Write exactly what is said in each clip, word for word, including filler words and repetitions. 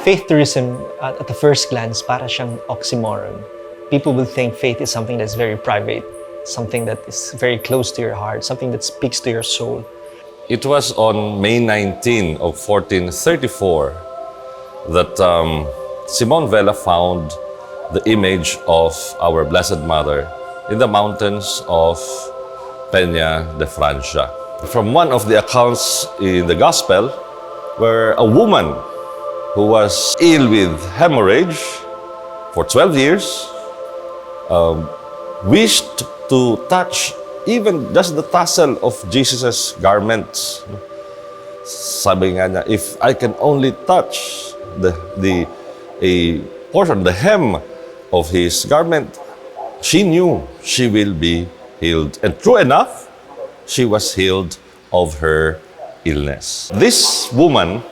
Faith tourism, at, at the first glance, para siyang oxymoron. People will think faith is something that's very private, something that is very close to your heart, something that speaks to your soul. It was on May nineteen of fourteen thirty-four that, um, Simon Vela found the image of our Blessed Mother in the mountains of Peña de Francia. From one of the accounts in the Gospel, where a woman who was ill with hemorrhage for twelve years, um, wished to touch even just the tassel of Jesus' garments. Sabi nga niya, "If I can only touch the, the, a portion, the hem of his garment," she knew she will be healed. And true enough, she was healed of her illness. This woman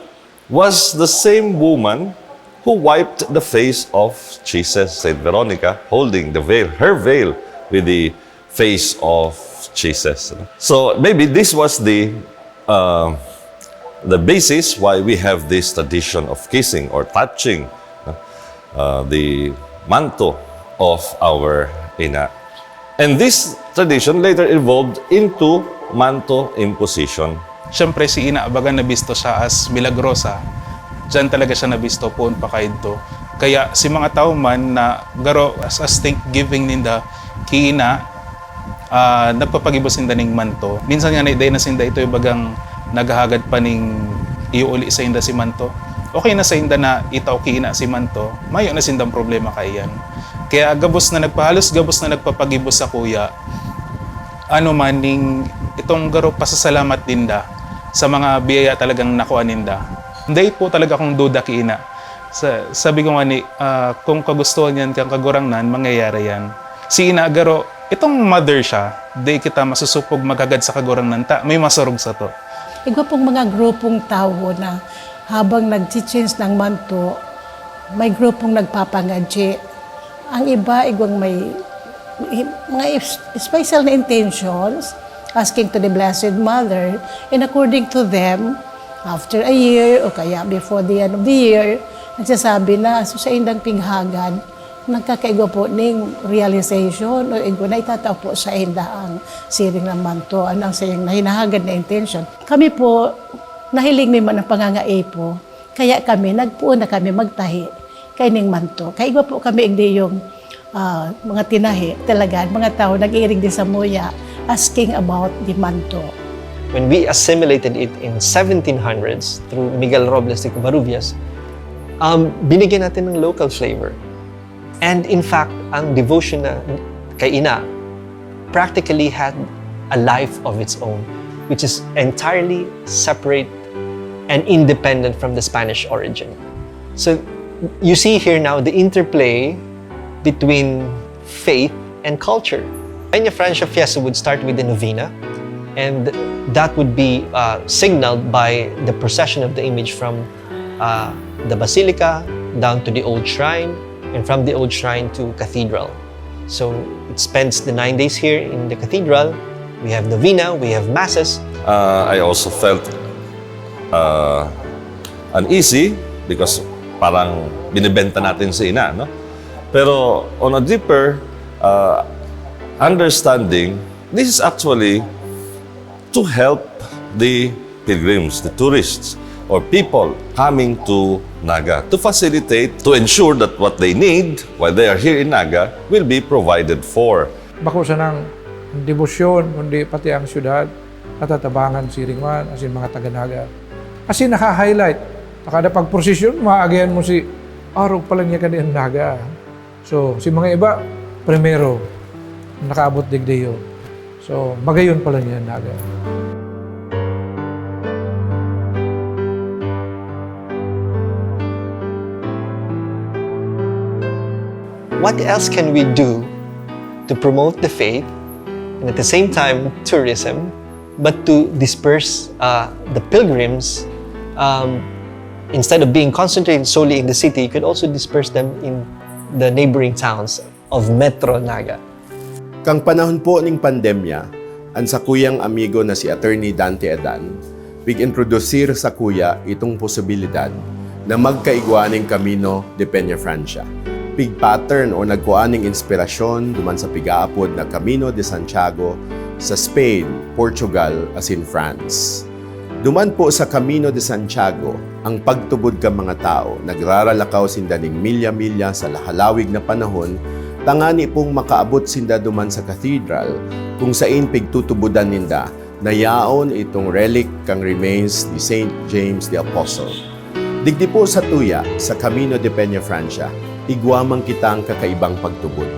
was the same woman who wiped the face of Jesus, Saint Veronica, holding the veil, her veil, with the face of Jesus. So maybe this was the, uh, the basis why we have this tradition of kissing or touching, uh, the manto of our Ina. And this tradition later evolved into manto imposition. Siyempre, si Ina, baga nabisto siya as milagrosa. Diyan talaga siya nabisto poon pa kaidto. Kaya si mga tawo man na garo as, as thanksgiving ninda ki Ina, ah, nagpapagibos sinda ning manto. Minsan nga, dai na sinda ito, bagang naghahagad pa ning iuuli sainda si manto. Okay na sainda na itao ki Ina si manto, mayo na sindang problema kaiyan. Kaya gabos na nagpahalos, gabos na nagpapagibos sakuya, ano man ning itong garo pasasalamat ninda sa mga biyaya talagang nakuha ninda. Dai po talaga akong duda ki Ina. Sa, sabi ko nga ni, ah, kung kagustuhan yan kang Kagurangnan, mangyayari yan. Si Ina garo, itong mother siya, di kita masusupog maghagad sa Kagurangnan, ta may masurog sato. Igwa pong mga grupong tawo na habang nag-change ng manto, may grupong nagpapangadyi. Ang iba, igwang may mga is-, special na intentions, asking to the Blessed Mother, and according to them, after a year o kaya before the end of the year, nagsasabi na, so, sa indang pighagad, nagkakaigwa po ning realization o igwa na itatao po sa inda ang siring na manto, ano ang sayang na hinahagad na intention. Kami po, nahiling mi man ang pangangaipo, kaya kami, nagpoon na kami magtahi kaining manto. Kaigwa po kami igdi yung, ah, mga tinahi, talaga, mga tao nag-iirig din sa muya, asking about the manto. When we assimilated it in seventeen hundreds through Miguel Robles de Covarrubias, um, binigyan natin ng local flavor. And in fact, ang devotion na kay Ina practically had a life of its own, which is entirely separate and independent from the Spanish origin. So you see here now the interplay between faith and culture. Peña Francia Fiesta would start with the novena, and that would be, uh, signaled by the procession of the image from, uh, the basilica down to the old shrine, and from the old shrine to cathedral. So it spends the nine days here in the cathedral. We have novena, we have masses. Uh, I also felt, uh, uneasy because parang binibenta natin si Ina, no? Pero on a deeper, uh, understanding, this is actually to help the pilgrims, the tourists, or people coming to Naga, to facilitate, to ensure that what they need while they are here in Naga will be provided for. Bako sanang debosyon, kundi pati ang syudad natatabangan siring man, asin mga taga Naga. Asin naka-highlight, kada pagprosesyon, maagihan mo si arog pa lang niya kadi ang Naga. So, si mga iba, primero, nakaabot digdi yun. So, magayon pala niya, Naga. What else can we do to promote the faith and at the same time tourism, but to disperse, uh, the pilgrims, um, instead of being concentrated solely in the city, you could also disperse them in the neighboring towns of Metro Naga. Kan panahon po ning pandemya, an sakuyang amigo na si Attorney Dante Adan, pig-introdusir sakuya itong posibilidad na magkaigwa ning Camino de Peñafrancia. Pig-pattern o nagkua ning inspirasyon duman sa pigaapod na Camino de Santiago sa Spain, Portugal, asin France. Duman po sa Camino de Santiago, ang pagtubod kan mga tawo, nagraralakaw sinda nin milya-milya sa halawig na panahon, tangani pong makaabot sinda duman sa cathedral, kung sain pigtutubodan ninda na yaon itong relic kan remains ni Saint James the Apostle. Digdi po satuya, sa Camino de Peñafrancia, igwa man kitang kakaibang pagtubod.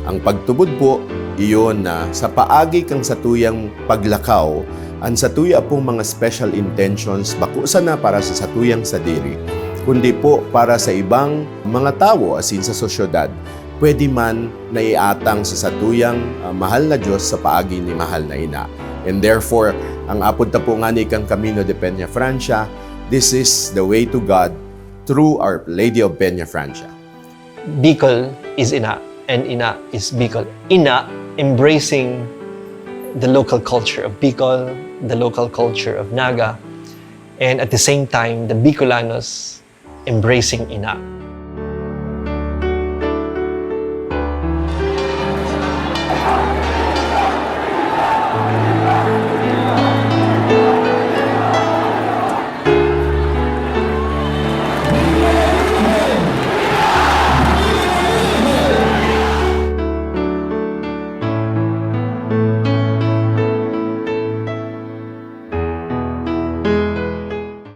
Ang pagtubod po, iyon na sa paagi kan satuyang paglakaw, an satuya pong mga special intentions bako sana para sa satuyang sadiri, kundi po para sa ibang mga tawo asin sa sosyedad, pwede man na iatang sa satuyang, ah, mahal na Diyos sa paagi ni mahal na ina. And therefore, ang apod ta po ngani kan Camino de Peñafrancia, this is the way to God through Our Lady of Peñafrancia. Bicol is Ina, and Ina is Bicol. Ina embracing the local culture of Bicol, the local culture of Naga, and at the same time, the Bicolanos embracing Ina.